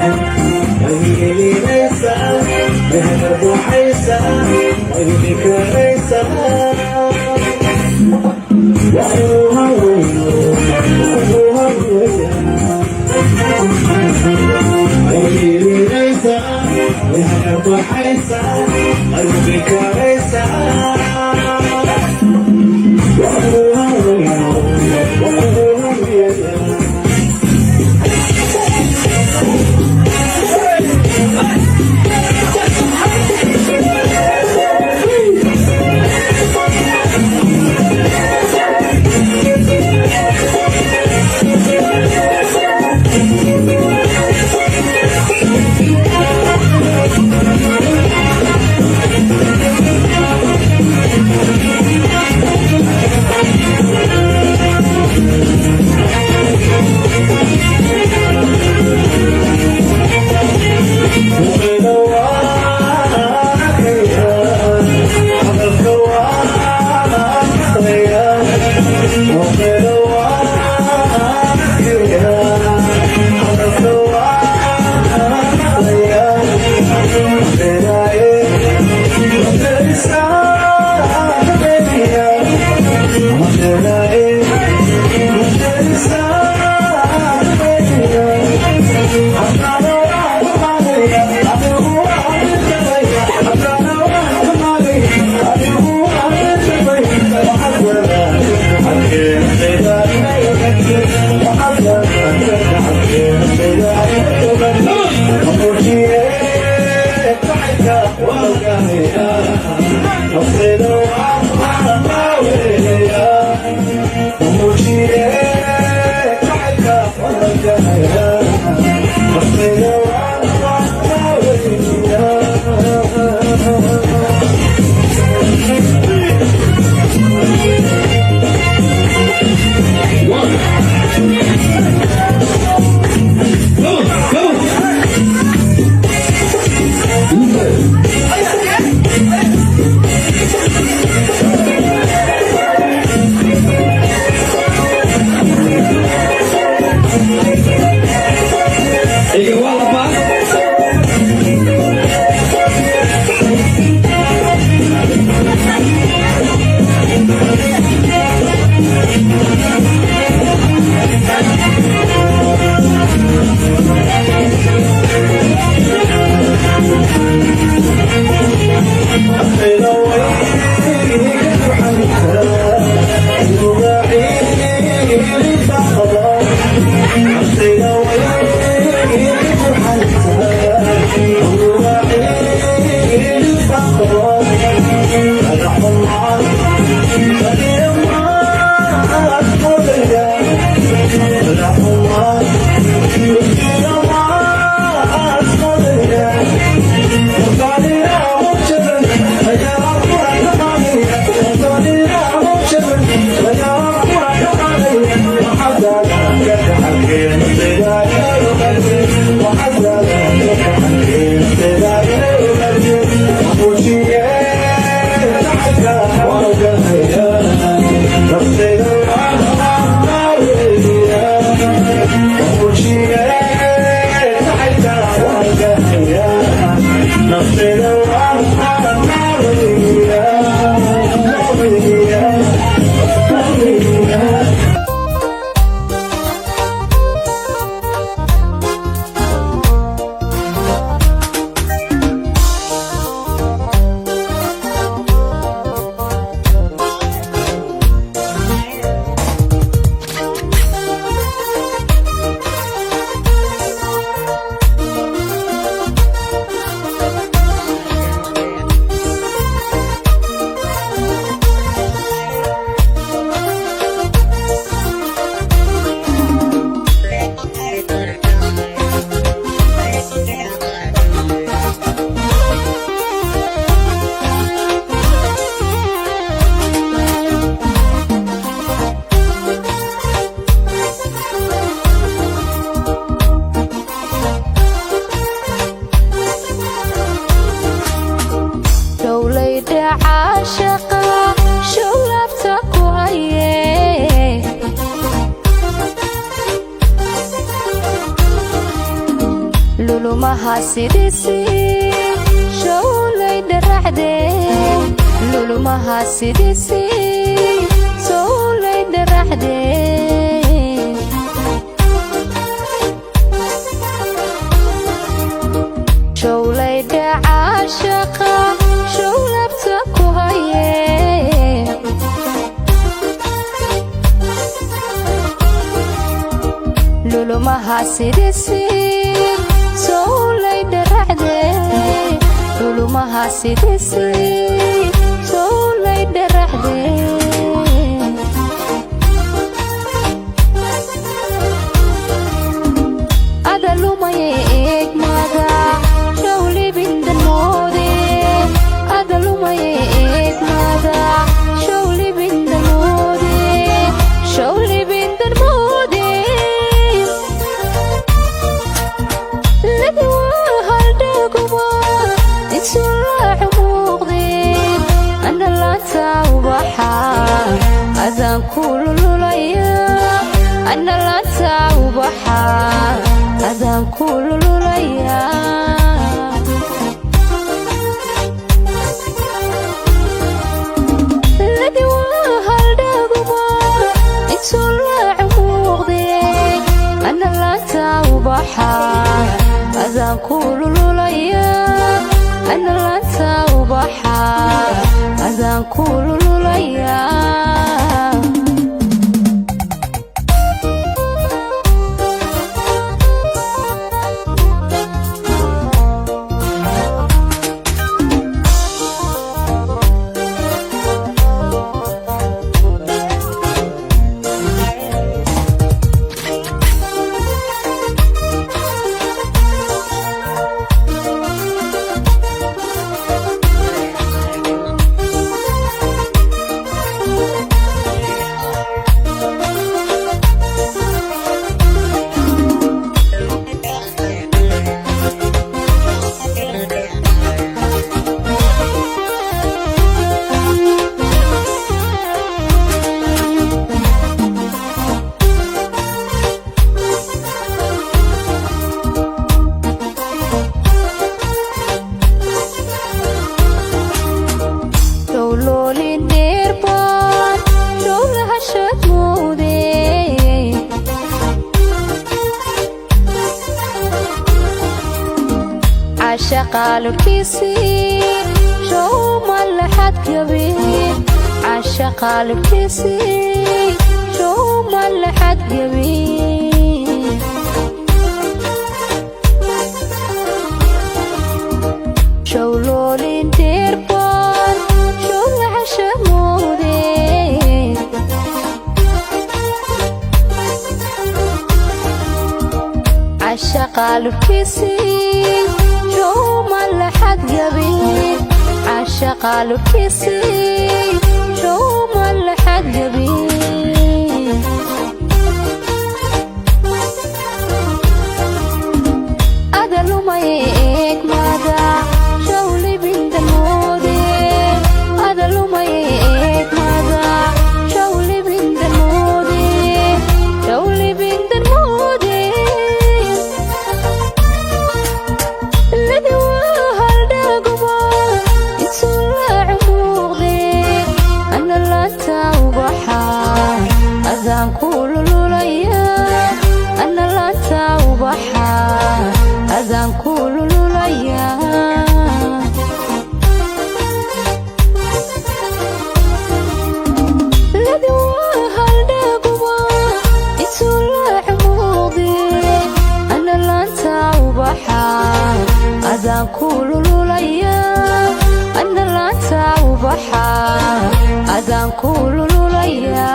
Way hiilinaysaa, way hagarbuuxaysaa, way heli karaysaa. Wax kugu haweyno, kugu haweeya. Way hiilinaysaa, way hagarbuuxaysaa, way heli karaysaa. Wax kugu haweyno, kugu haweeya. Muqayda waan arkayaa, hadalka waan maqlayaa. Muqayda waan arkayaa, hadalka waan maqlayaa. Maqlayaaye, maqlaysaa maqlayaa. Maqlayaaye, maqlaysaa maqlayaa. Haddana waan ku maqlaya, adigu waan maqlaya. Haddana waan ku maqlaya, adigu waan maqlaya. Waxaad wadaa xagee waxaad wadaa xagee. Mamuujiye jacaylka waan ogaanayaa, naftayda waan maaweelayaa. Mamuujiye jacaylka waan ogaanayaa, naftayda waan maaweelayaa. One. Come on, come on. Two. Iga waa labaad. Naftayda way ka turxantaa, inuga ciili baa qabaa. Naftayda way ka turxantaa. Lulumaha sidisi showlay dharaxde, lulumaha sidisi showlay dharaxde. Showlay dhacaashaqa showlabta ku haye. Lulumaha sidisi sowlay dharaxde, lulumaha sidisi sowlay dharaxde. Adalumaye eegmada showlibindan moode, adalumaye eegmada showlibindan moode, showlibindan moode. Adaan kulululaya, ana laanta ubaxa adaan kulululaya. Ladiwa haldhaguma intuu laacu muuqde, ana laanta ubaxa adaan kulululaya, ana laanta ubaxa adaan kulululaya. Showloolin dheerbaan showlahashad muude. Caashaqaalubkiisii show malaxad gabin, caashaqaalubkiisii show malaxad gabin. Showloolin dheerbaan showlahasha muude. Caashaqaalubkiisii show malaxad gabin, caashaqaalubkiisii show malaxad gabin. Adalumaye eegmada showlibindan moode, adalumaye eegmada showlibindan moode, showlibindan moode. Ladiwa haldhaguma intuu laacu muuqde, ana laanta ubaxa adaan kulululaya, ana laanta ubaxa adaan kulululaya. Ladiwa haldhaguma intuu laacu muuqde, ana laanta ubaxa adaan kulululaya, ana laanta ubaxa adaan kulululaya.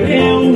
Thank you.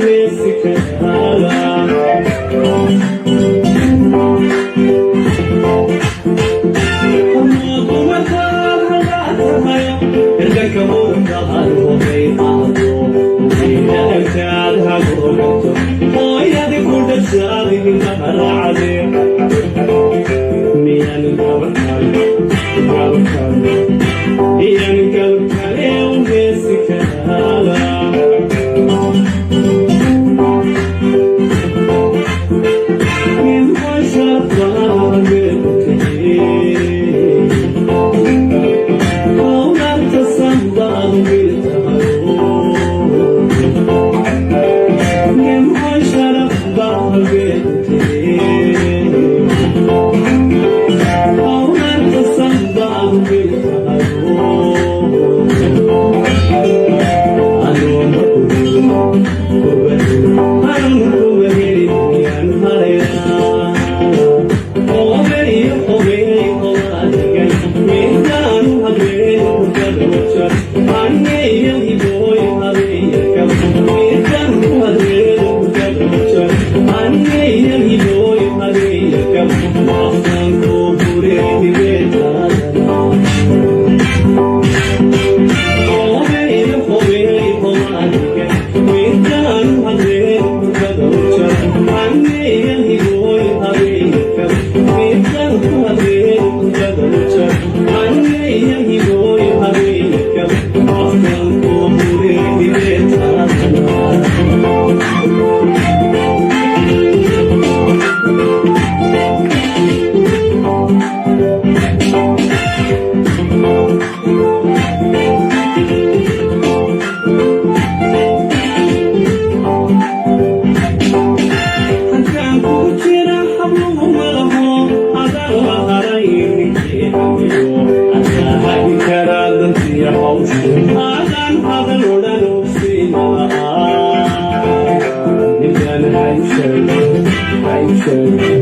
Hayshay,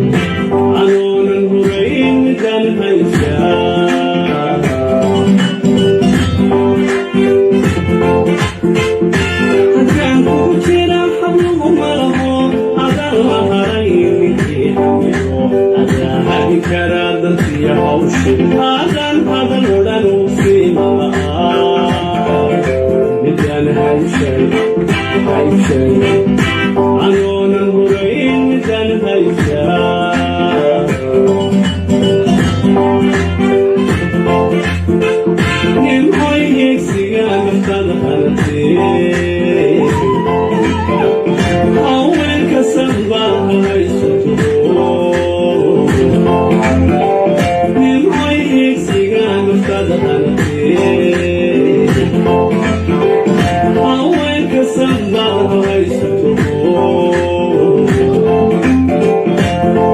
anoonan hurayn midaan hayshaa. Halkaan kugu jira habluhu malaho, adaan la haray ninkii xamilo, adaa hagi karaa dantiya hawshe, adaan hadal odhan uu siima midaan hayshay, hayshay, anoonan hurayn midaan hayshaa. Nimcoy heegsiga naftada hanatee, haweenka sanbaa haysato. Nimcoy heegsiga naftada hanatee, haweenka sanbaa haysato.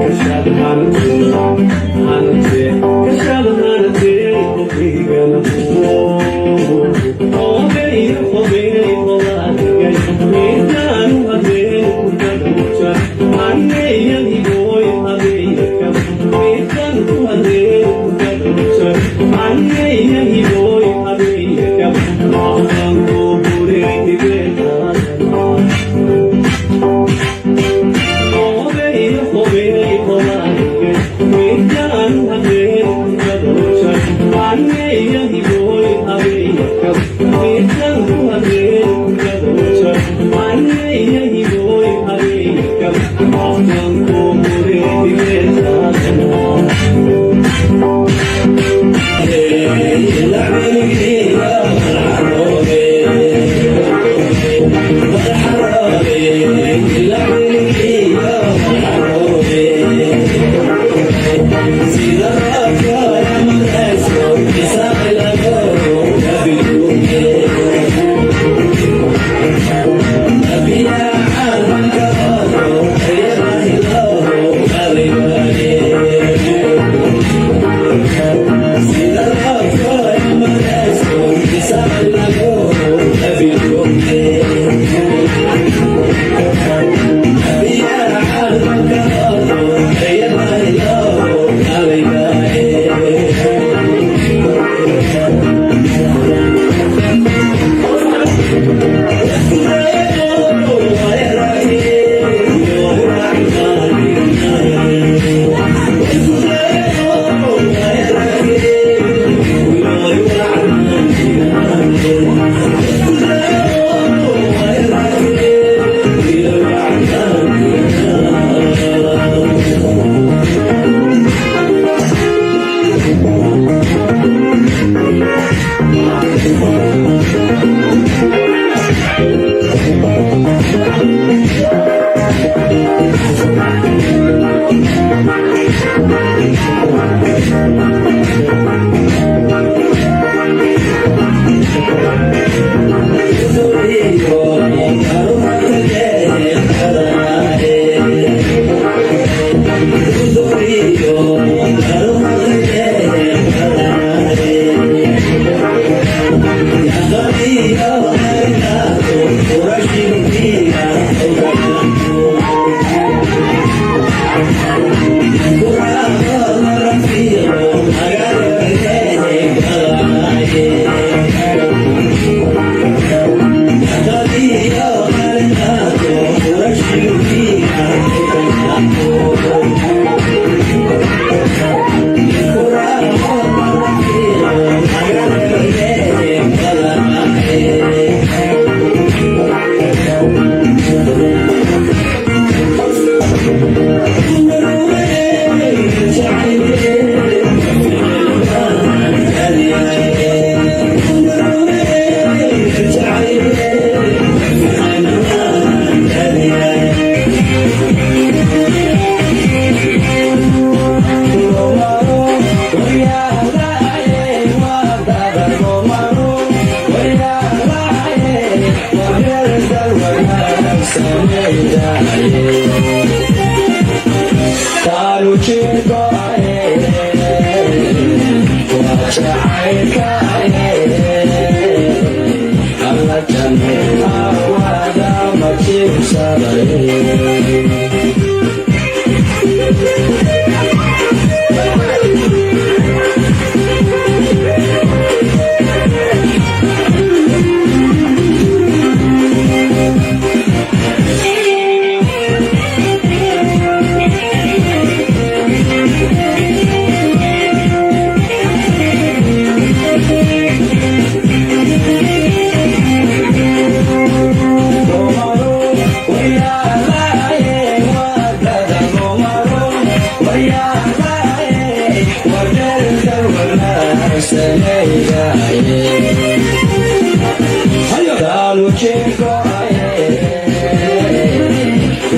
Kashaad hanatee, hanatee, kashaad hanatee, hogaygana hobey, hobey, hobaadhigay midaanu habeen ku kadhuja aneyahiboy habeeyaka midan ku habeen ku kadhuja aneyahiboy habeeyaka aqanku hurehibeetaadana. Hobey, hobey, hobaadhigay midaanu habeen ku kadhuja aneyahiboy habeeyaka midan ku habeen ku kadhuja aneyahiboy habeeyaka aqanku hurehibeetaadana.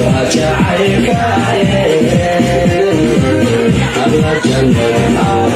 Waa jacaylkaaye. Alla jannada.